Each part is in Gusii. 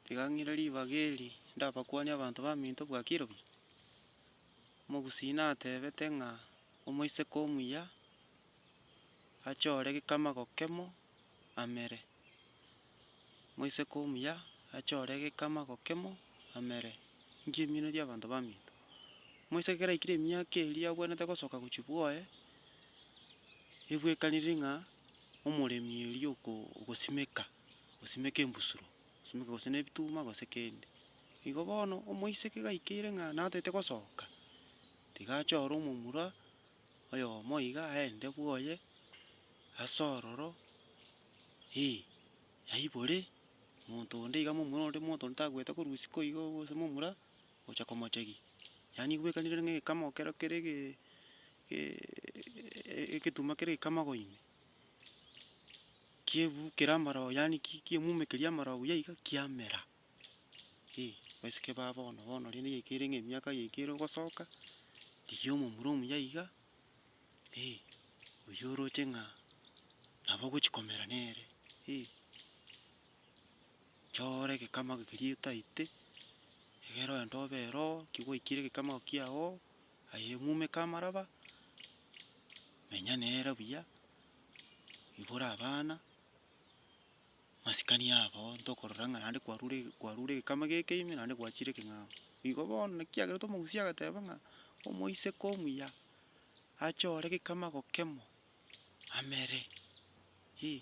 Tiga ng'ire ribaga eri ndabakwanie abanto baminto bwakire buya. Omogusii natebete ng'a omoiseke omuya achore gekamago kemo amere, omoiseke omuya achore gekamago kemo amere. Inki emineti abanto baminto? Omoiseke ekero aikire emiaka eria abwenerete gosoka gochia bwoye, ebwekanire ng'a omoremi oria oko ogosimeka, ogosimeka embusuro. Gosimeka gose na ebituma gose kende. Igo bono omoiseke gaikeire ng'a natete gosoka, tiga achore omomura oyomo iga aende bwoye, ase ororo, eh, aibore, monto onde iga momura onde monto onde tagoeta korwa isiko igo gose momura, gocha komochegia. Yaani bwekanire ng'a egekamo kero kere egee egetuma kere egekamago ime. Kiebukera amarogo yaani ki kiemumekeria amarogo buya iga kiamera, eh, abaiseke ba bono bono rende yaikeire ng'a emiaka yaikeire ogosoka, rigia omomura omuya iga, eh, oywo oroche ng'a nabo ogochi komera nere, eh. Chora egekamago keria otaete, egere ogende obe ero, ki gwaikire egekamago kiago, aye emumeke amaraba, menya nere buya. Ibora abana, masikani aboo ntokorora ng'a naende kwarure kwarure egekama geke ime naende gwachire ekeng'ao. Igo bono naki agerete omogusia agateba ng'a omoiseke omuya achore gekamago kemo amere eh,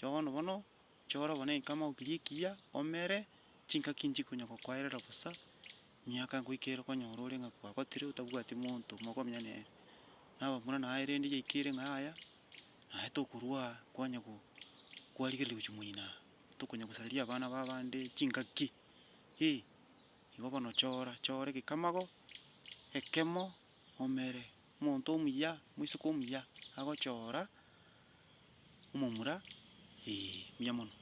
bono bono chora bono egekamago keria ekiya omere, chingaki nchikonya gokoerera bosa, emiaka ngoika ere okonyora ore ng'a kwagotire otabwati monto mokomenya nere. Na abamura naye rende yaikeire ng'a yaya. Naye tokorwa kwanya go kwarigereria gochia moino aa, tokonya gosareria abana ba abande chingaki, eh, igo bono chora, chora egekamago, ekemo, omere, omonto omuya, omoiseke omuya, agochora, omomura eh, mbuya mono.